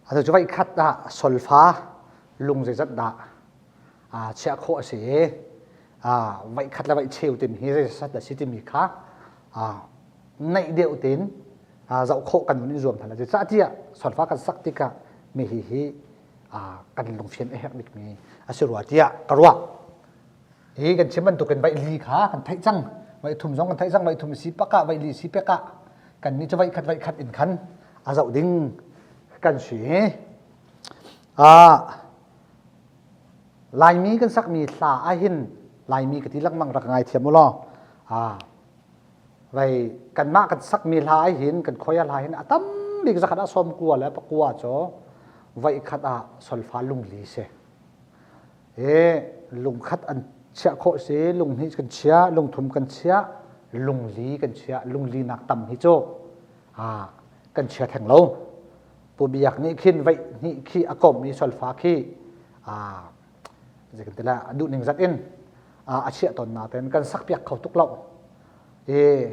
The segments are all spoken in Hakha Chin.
Atu cu voikhat ah solfa lung zeizat dah chiah khawh a si i voikhat le voicheu timi hi zeizat a si timi kha naih deuh tein zoh khawh kan vun i zuam hna lai. Zeicahtiah solfa kan sak tikah mi hi hi kan lungfian a herh bikmi a si rua tiah ka ruah. Hi kan chim bantukin vaihli kha kan theih cang. Vaithum zong kan theih cang. Vaithum si pak ah vaihli si pek ah kan nih cu vaikhat vaikhat in khan a zoh ding kan si. Laimi kan sakmi hla ahhin Laimi ka ti lengmang rak ngai thiam u law. Vai kanmah kan sakmi hla ahhin kan khoia hla hin a tam bik zakhat ah 90 le pakua cu voikhat ah solfa lungli si. Hi lungkhat an chiah khawh si, lunghnih kan chiah, lungthum kan chiah, lungli kan chiah, lungli nak tam hi cu kan chia theng lo. Pu Biak nih khin veih hnih khi a komh i solfa khi zei kan ti lai a duh ning zat in a chiah tawn nain kan sak piak kho tuk lo. I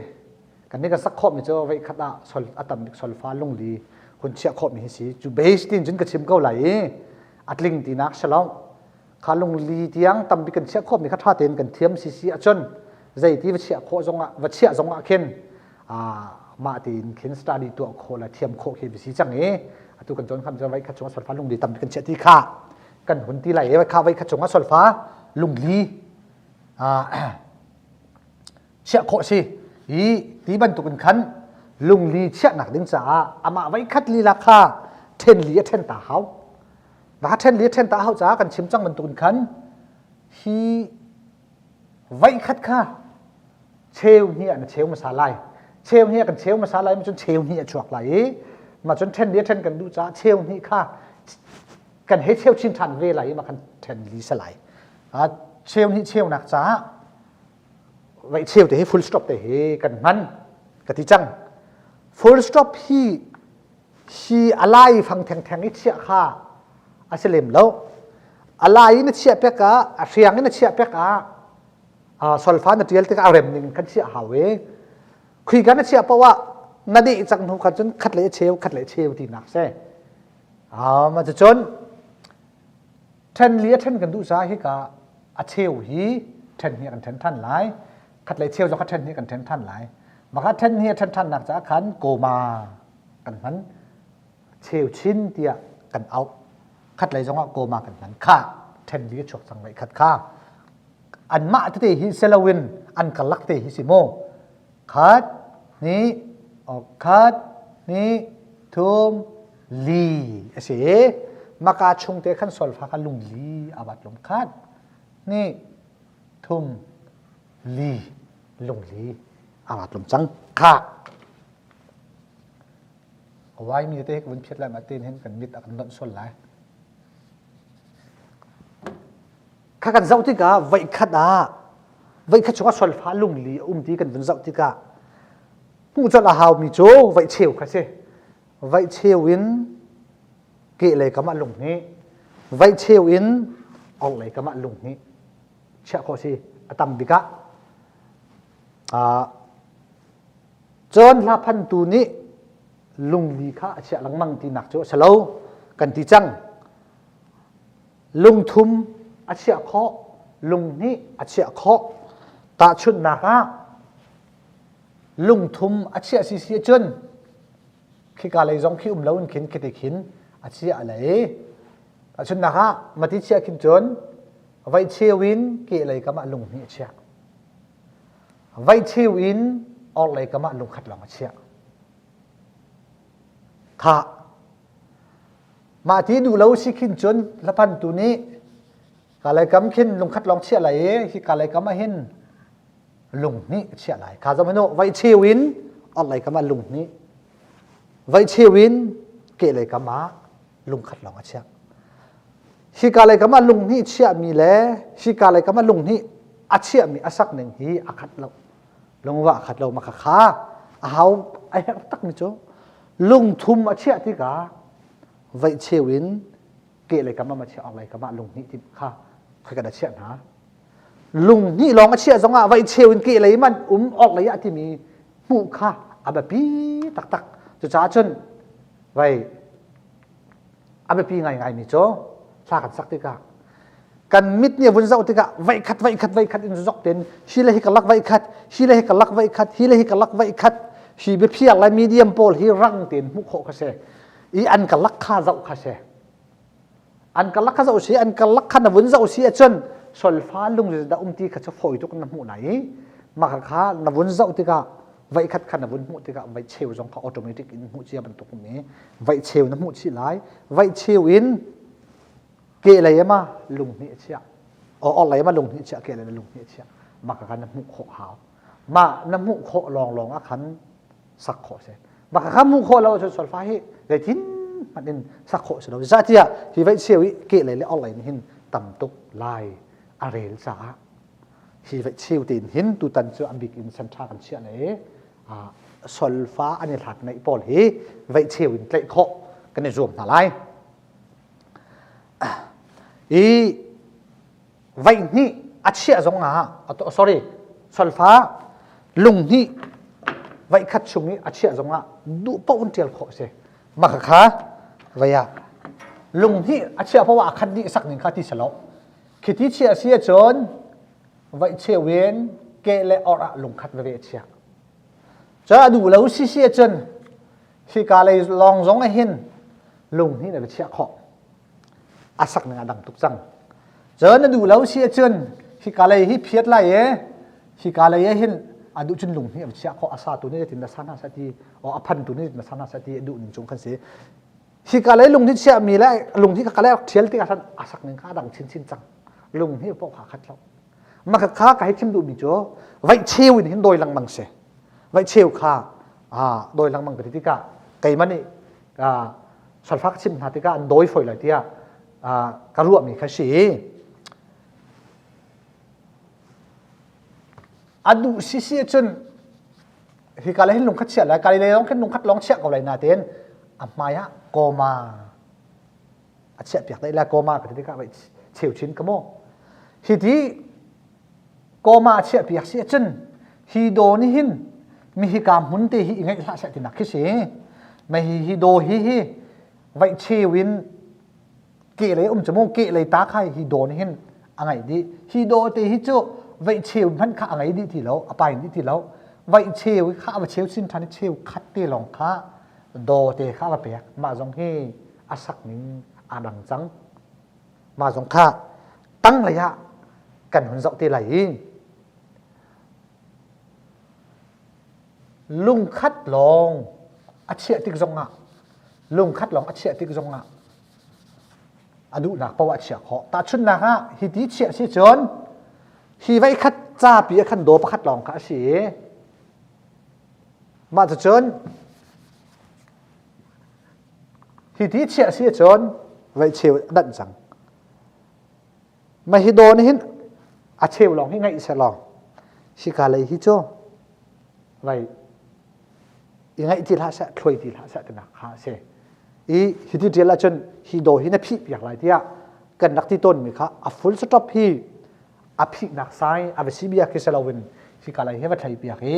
kan nih kan sak khawhmi cu veikhat ah sol a tam bik solfa lungli hun chiah khawhmi hi si cu base tin cun ka chim ko lai i a tling tinak si lo kha lungli tiang tampi kan chiah khawhmi kha ṭha tein kan thiam si si ahcun zeiti va chiah khawh zongah va chiah zongah khin mah tein khin study tuah khawh le thiam khawh khi si cang i atu kan cawn kham cu veikhat chungah solfa lungli tampi kan chiah ti kha kan hun ti lai i kha veikhat chungah solfa lungli chiah khawh si i ti bantukin khan lungli chiahnak ding caah amah voikhat lila kha ṭhen li a ṭhen ta hau va ṭhen li a ṭhen ta hau caah kan chim cang bantukin khan hi voikhat kha cheu hnih ah na cheu hmasa lai cheu hnih ah kan cheu hmasa lai cun cheu hnih a chuak lai i mah cun ṭhen li a ṭhen kan duh caah cheu hnih kha kan hei cheu chin ṭhan ve lai i mah khan ṭhen li si lai cheu hnih cheunak caah Vaihcheu te hi full stop te hi kan hman ka ti cang. Full stop hi hi a lai fang thengtheng i chiah kha a si lem lo. A lai in a chiah pek ah a hriang in a chiah pek ah solfa na tial tikah a rem ning kan chiah hau i khui kan na chiah paoh ah na deh cang hnu khan cun khat le cheu khat le cheu tinak si. Um, cun ṭhen li a ṭhen kan duh caah hika a cheu hi ṭhen hi kan ṭhen ṭhan lai khat lei cheu zong kha ṭhen hi kan ṭhen ṭhan lai maka ṭhen hi a ṭhen ṭhannak caah khan koma kan hman cheu chin tiah kan auh khat lei zongah koma kan hman kha ṭhen li a chuak cang lai khat kha anmah tete hi seloin an karlak te hi si mu Khat, hnih, khat, hnih, thum, li a si. Maka chung te khan solfa kha lungli a bat lung khat, hnih, thum, li, lungli a bat lung cang. Kha. Wai mi te kan phiat lai ma ten hin kan mit a kan donh sual lai. Kha kan zoh tikah voikhat ah voikhat chungah solfa lungli a um ti kan vun zoh tikah hmuh colh a haumi cu vaihcheu kha si. Vaihcheu in kehlei kam ah lung hnih, vaihcheu in orhlei kam ah lung hnih chiah khawh si a tam bik ah. Cun hla phantu nih lungli kha a chiah lengmang tinak cu a si lo kan ti cang. Lungthum a chiah khawh, lunghnih a chiah khawh. Tahchunhnak ah lungthum a chiah sisi ahcun khika lei zong khi um lo in khin khiti khin a chiah lei. Tahchunhnak ah mati chiah khin cun vai cheu in ke lei kam ah lunghnih a chiah. Vai cheu in orhlei kam ah lungkhat lawng a chiah. Khah Mah ti duh lo si khin cun hlapantu nih kalaikam khin lungkhat lawng chiah lai i hi kalaikam ah hin lunghnih a chiah lai. Kha zong hin vai cheu in orhlei kam ah lunghnih, vai cheu in kehlei kam ah lungkhat lawng a chiah. Hi kalaikam ah lunghnih chiahmi le hi kalaikam ah lunghnih a chiahmi a sak ning hi a khat lo. Lungva a khat lo ma kha kha a hau a herh takmi cu lungthum a chiah tikah vaih cheu in kehlei kam ah ma chiah orhlei kam ah lunghnih ti kha khoi kan a chiah hna lunghnih lawng a chiah zongah vaih cheu in kehlei man um orhlei ah timi hmuh kha a biapi taktak cucaah cun vai A biapi ngaingaimi cu hla kan sak tikah kan mit nih a vun zoh tikah veikhat veikhat veikhat in zok tein hi le hi ka lak veikhat hi le hi ka lak veikhat hi le hi ka lak veikhat hi biaphiak le medium pawl hi rang tein hmuh khawh kha si i an ka lak kha zoh kha si an ka lak kha zoh si an ka lak kha na vun zoh si ahcun solfa lung dah um ti kha cu fawi tuk na hmuh lai i mah kha na vun zoh tikah veikhat kha na vun hmuh tikah vei cheu zong kha automatic in hmuh cia bantuk um i vei cheu na hmuh chih lai vei cheu in ke lei ma lung hnih a chiah or lei ma lung hnih chiah ke lei lung hnih chiah mah kha na hmuh khawh hau mah na hmuh khawh lawng lawng ah khan sak khawh si mah kha hmuh khawh lo ahcun solfa hi zeitin hmanh in sak khawh si lo zatiah hi vei cheu i ke lei le or lei hin tam tuk lai a rel caah hi vei cheu tein hin tutan cu an bik in sanṭha kan chiah le solfa an i hlat neih pawl hi vei cheu in tlaih khawh kan i zuam hna lai. I vei hnih a chiah zong ah sorry solfa lung hnih vei khat chung i a chiah zong ah duh paoh in ṭial khawh a si. Mah kha vei ah lung hnih a chiah paoh ah a khat dih sak ning kha ti si lo. Khiti chiah si ahcun vaih cheu in ke le orh ah lungkhat veve a chiah. Cun a duh lo si si ahcun hika lei lawng zong ah hin lung hnih na va chiah khawh. A sak ning a dang tuk cang. Cun a duh lo si ahcun hika lei hi phiat lai i hika lei ah hin a duh cun lung hnih a va chiah khawh. A sa tu nih zeitin dah sa hna seh ti, o a phan tu nih zeitin dah sa hna seh ti a duh ning cung khan si. Hika lei lung hi chiahmi le lung hi ka lei rak ṭhial tikah khan a sak ning kha a dang chinchin cang. Lung hi paoh kha khat lo. Mah kha ka hei chim duhmi cu vaih cheu in hin dawi lengmang si. Vaih cheu kha dawi lengmang ka ti tikah keimah nih solfa ka chimh hna tikah an dawi fawi lai tiah ka ruahmi kha si. A duh sisi ahcun hika le hin lung khat chiah lai kali le lawng khin lung khat lawng chiah ko lai natein a hmai ah koma a chiah piak dai lai koma ka ti tikah vai cheu chin ka mo hi ti koma a chiah piak si ahcun hi do ni hin mi hika hmun te hi i ngaih hlah seh tinak khi si mai hi hi do hi hi vai cheu in ke lei um cu mu ke lei ta kha hi dawn hin a ngaih dih hi daw te hi cu veih cheu hmanh kha a ngei dih ti lo a pain dih ti lo veih cheu kha a va cheu sin ṭhan i cheu khat te lawng kha daw te kha a va pek mah zong hi a sak ning aa dang cang mah zong kha tang lei ah kan hun zoh te lai i lungkhat lawng a chiah tik zong ah lungkhat lawng a chiah tik zong ah a duhnak paoh a chiah khawh. Tahchunhnak ah hi ti chiah si cun hi vei khat capi ah khan daw pakhat lawng kha a si i mah cucun hi ti chiah si cun vei cheu a danh cang. Mah hi daw nih hin a cheu lawng hi ngaih seh lawng hika lei hi cu vei i ngaih ti hlah seh thluai ti hlah seh tinak kha a si i hiti ṭial ahcun hi daw hi na phih piak lai tiah kan rak ti tawnmi kha a full stop hi a phihnak sai a va si bia khi si loin hika lei hi va thlei piak i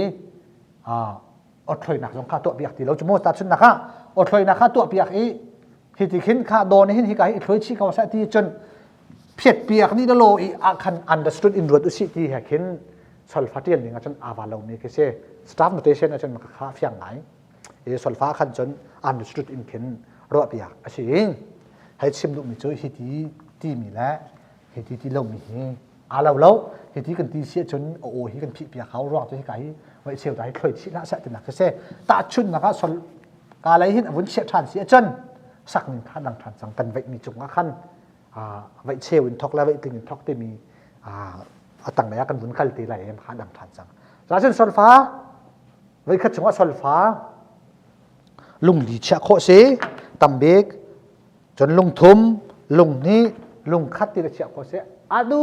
awthloinak zong kha tuah piak ti lo cu mu tahchunhnak ah awthloinak kha tuah piak i hi ti khin kha daw nih hin hika hi i thloi chih ko seh ti cun phiat piak nih law i ah khan understood in ruat usih ti he khin solfa ṭial ning ahcun aa va lomi khi si staff notation ahcun ka kha fiang ngai i solfa khan cun understood in khin ruah piak a si hei chim duhmi cu hi ti timi le hi ti ti lomi hi aa lo lo hi ti kan ti si ahcun a aw hi kan phih piak hau ruang cu hika hi voi cheu ta hi thloi chih hlah seh tinak khi si tahchunhnak ah sol ka lei hin a vun chiah ṭhan si ahcun sak ning kha dang ṭhan cang kan veih mi cung ah khan veih cheu in thok le veih tling in thok timi a tanglei ah kan vun kal te lai em kha dang ṭhan cang cun solfa voikhat chungah solfa lungli chiah khawh si tambik cun lungthum lunghnih lungkhat ti na chiah khawh si a du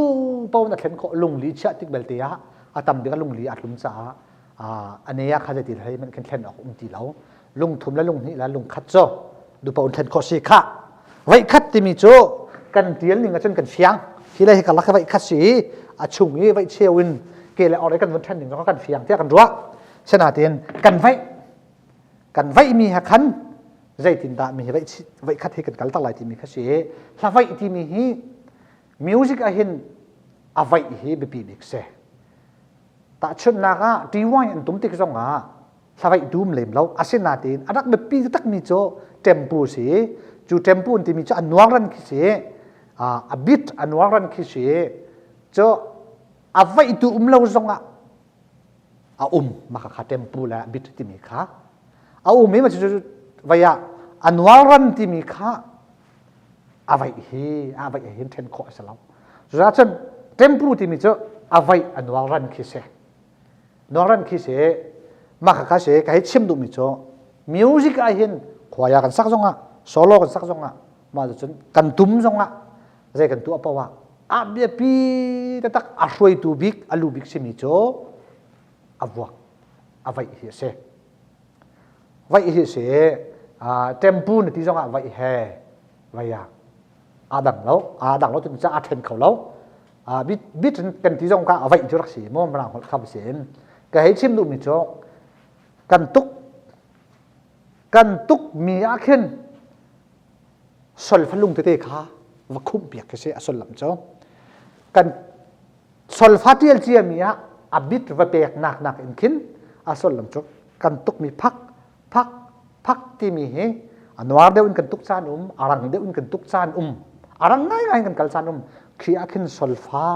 po na thlen khawh lungli chiah tik belte ah a tam bik a lungli a tlum caah a ne ah kha zeiti hlei man khin thlen awk um ti lo lungthum le lunghnih le lungkhat cu dupo in thlen khawh si kha veikhat timi cu kan tial ning ahcun kan fiang hi le hi karlak hi veikhat si i a chung i veih cheu in ke le or i kan vun then ning zong kan fiang tiah kan ruah sinain kan veih kan veih mi ha khan. Zeitindah mi hi vaih khat hi kan kal tak lai timi kha si. Hla vaih timi hi music ah hin a vaih hi biapi bik si. Tahchunhnak ah TY an tum tik zong ah hlavaih dum lem lo. Asinain a rak biapi takmi cu tempo si. Cu tempo an timi cu a nuangran khi si. A beat a nuangran khi si. Cu a vaihtu um lo zong ah a um maka kha tempo le beat timi kha a um i ma cu vai ah a nuangran timi kha a vaih hi a vaih hin then khawh a si lo. Cucaah cun tempo timi cu a vaih a nuangran khi si. Nuangran khi si mah kha si ka hei chim duhmi cu music ah hin khuaya kan sak zongah solo kan sak zongah mah cun kan tum zongah zei kan tuah paoh ah a biapi taktak a hruaitu bik a lu bik simi cu a vuak a vaih hi a si. Vaih hi a si. Tempu na ti zongah vaih he vai ah aa dang lo aa dang lo tu ca aa then kho lo bit bit kan ti zong ka a vaih cu rak si maw mirang holh kha si ka hei chim duhmi cu kan tuk kan tuk mi ah khin solfa lung tete kha va khumh piak khi si a sullam cu kan solfa tial cia mi ah a bit va pek nak nak in khin a sullam cu kan tuk mi phak phak phak timi hi a nuar deuh in kan tuk caan um a rang deuh in kan tuk caan um a rang ngaingai in kan kal caan um khi ah khin solfa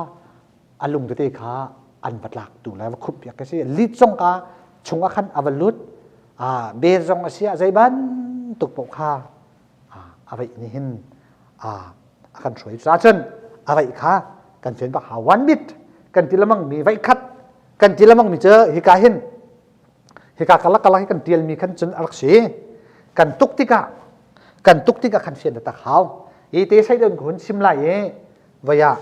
a lung tete kha an va tlak tu le va khup piak ka si lit zong ka chung ah khan a va lut a be zong a si ah zei bantuk paoh kha a veih nih hin a kan hruai ca cun a veih kha kan fian bak hau one bit kan ti lamang mi veih khat kan ti lamang mi cu hika hin Hika kalak kalak hi kan tialmi khan cun a rak si. Kan tuk tikah kan tuk tikah khan fian tak hau. I te sai deuh hun chim lai i vaya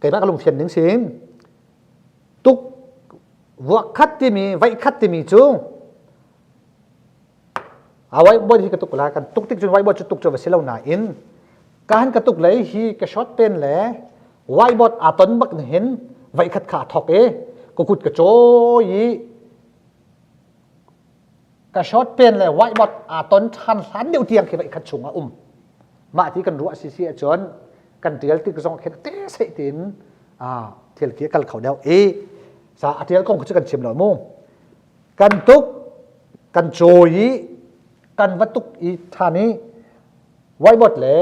keimah ka lungfian ning sim tuk vuak khat timi vaih khat timi cu A whiteboard hi ka tuk la kan tuk tik cun whiteboard cu tuk cu va si lo nain ka han ka tuk lei hi ka short pen le whiteboard aa ton bak na hin veikhat kha a thok i ka kut ka cawi i ka short pen le whiteboard aa ton ṭhan hlan deuh tiang khi veikhat chung a um. Mah ti kan ruah si si ahcun kan ṭial tik zong khin te seh tiin thil khi a kal kho deuh i sa a ṭial kong cu kan chim lo mu. Kan tuk, kan cawi i kan va tuk i ṭhan i whiteboard le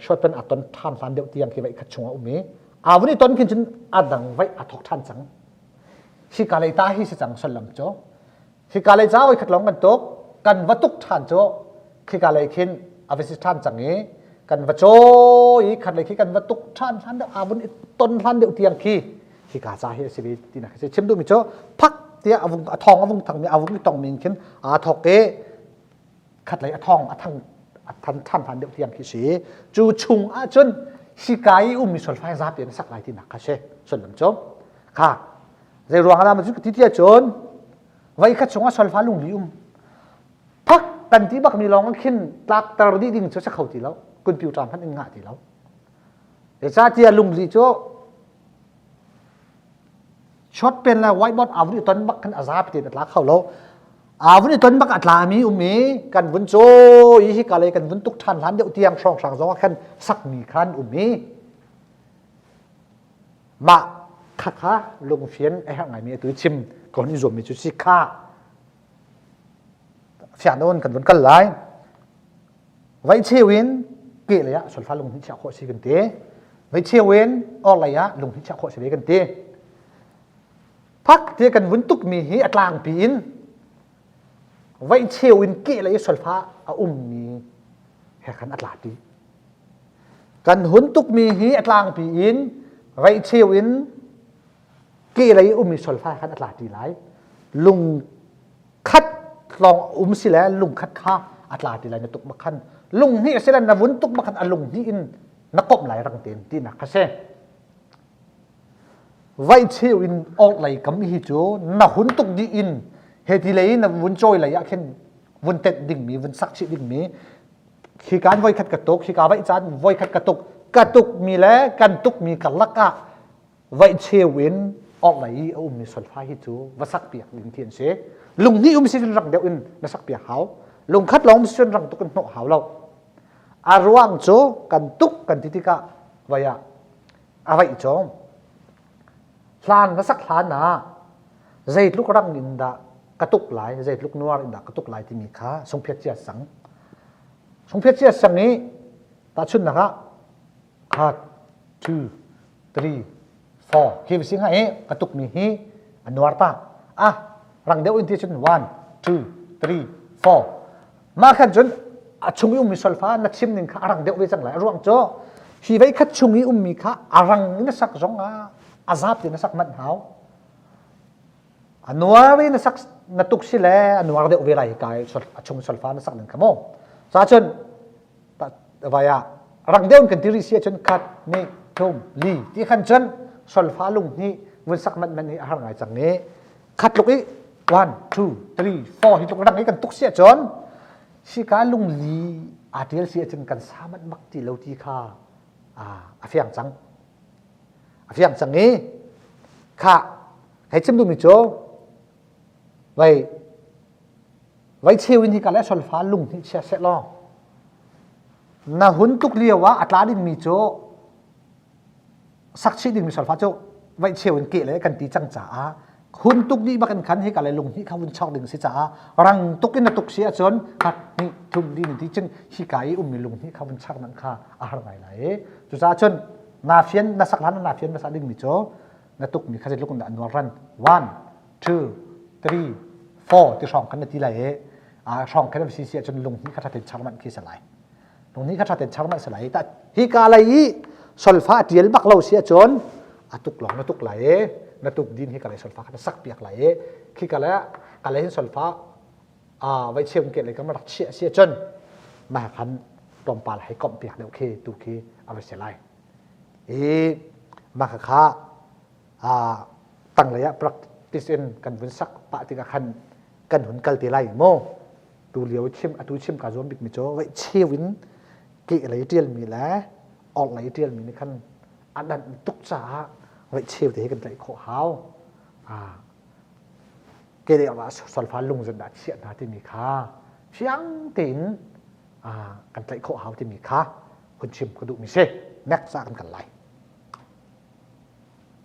shortpen aa ton ṭhan hlan deuh tiang khi vaih khat chung a um i aa vun i ton khin cun a dang vaih a thok ṭhan cang. Hika lei ta hi si cang sullam cu. Hika lei ca voi khat lawng kan tuk, kan va tuk ṭhan cu khika lei khin a va si ṭhan cang i kan va cawi i khat lei khi kan va tuk ṭhan hlan deuh aa vun i ton hlan deuh tiang khi hika ca hi a si ve tinak a si chim duhmi cu phak tiah a vung a thawng a vung thangmi a vung i tongmi in khin aa thawk i khatlei a thawng a thang a than than than deuh tiang khi si cu chung ahcun hika i ummi solfai zapi an sak lai tinak kha si sullam cu kha zei ruang ah dah ti ti cun voi khat chungah solfa lungli um phak kan ti bak mi lawng khin tlakter dih ding cu si kho ti lo computer hmanh in ngah ti lo zeicahtiah lungli cu Short pen le whiteboard aa vun i ton bak khan a zapi tein a tla kho lo. Aa vun i ton bak a tlami um i kan vun cawi i hika lei kan vun tuk ṭhan hlan deuh tiang hrawnghrang zong ah khan sakmi khan um i mah khakha lungfian a herh ngaimi atu chim ka hun i zuammi cu si kha fiang nawn kan vun kal lai. Vaicheu in ke lei ah solfa lung hi chiah khawh si kan ti. Vaicheu in or lei ah lung hi chiah khawh si ve kan ti. Phak ti kan vun tuk mi hi a tlangpi in vaicheu in ke lei solfa a ummi he khan a tla ti. Kan hun tuk mi hi a tlangpi in vaicheu in ke lei ummi solfa khan a tla ti lai. Lung khat lawng um si le lung khat kha a tla ti lai na tuk bak khan lung hnih a si le na vun tuk bak khan a lung hnih in na komh lai rang tein tinak kha si vai cheu in awk lei kam hi cu na hun tuk dih in he ti lei na vun cawi lei ah khin vun tenh ding mi vun sak chih ding mi khi kan voi khat ka tuk khi ka vai caan voi khat ka tuk ka tuk mi le kan tuk mi karlak ah vaihcheu in orhlei i a ummi solfa hi cu va sak piak ding khi an si. Lunghnih um si rang deuh in na sak piak hau. Lungkhat lawng cun rang tuk in hnawh hau lo. A ruang cu kan tuk kan ti tikah vai ah a vaih cawm. Hlan na sak hlan ah zeitluk rang in dah ka tuk lai, zeitluk nuar in dah ka tuk lai timi kha sungphiat cia sang. Sungphiat cia sang i tahchunhnak ah khat, two, three, four khi si hnga i ka tukmi hi a nuar ta. Ah, rang deuh in ti cun one, two, three, four. Mah khan cun a chung i ummi solfa na chim ning kha a rang deuh ve cang lai. A ruang cu hi vei khat chung i ummi kha a rang in a sak zong ah a zap in a sak manh hau. A nuar in a sak na tuk si le a nuar deuh ve lai ka a chung solfa na sak ning kha mu. Ca cun vai ah rang deuh in kan ti rih si ahcun khat ni thum li ti khan cun solfa lung hnih vun sak manh manh hi a har ngai cang i khat tluk i 1 2 3 4 hi tluk rang i kan tuk si ahcun sika lungli aa tial si ahcun kan sa manh bak ti lo ti kha a fiang cang a fiang cang i kha hei chim duhmi cu vai vai cheu in hi ka le solfa lung hnih chia seh law na hun tuk lio ah a tla dingmi cu sak chih dingmi solfa cu vaih cheu in keh le kan ti cang caah hun tuk dih bak in khan hika le lung hnih kha vun chok ding si caah rang tuk in na tuk si ahcun khat hnih thum li ti cun hika i ummi lung hnih kha vun chak nan kha a har ngai lai i cucaah cun na fian na sak hlan na fian hmasa dingmi cu na tukmi kha zeitluk in dah nuar ran 1 2 3 4 ti hrawng khan na ti lai i a hrawng khan si si ahcun lung hnih kha thatin char manh khi si lai. Lung nih kha ṭha tein char manh si lai. Ta hika lei i solfa a ṭial bak lo si ahcun a tuk lawng na tuk lai i na tuk din hika lei solfa kha na sak piak lai i khika le ka lei hin solfa a vai cheum ke lei kam rak chiah si ahcun mah khan tlawmpal hei komh piak deuh khi tu khi a va si lai. I mah kha a tanglei ah practice in kan vun sak pah tikah khan kan hun kal te lai mu. Tu lio chim atu chim ka zuam bikmi cu veih cheu in ke lei ṭialmi le orh lei ṭialmi nih khan a danh tuk caah veih cheu te hi kan tlaih khawh hau. Ke lei ah solfa lung zan dah chiah hna timi kha fiang tein kan tlaih khawh hau timi kha hun chim ka duhmi si. Next ah kan kal lai.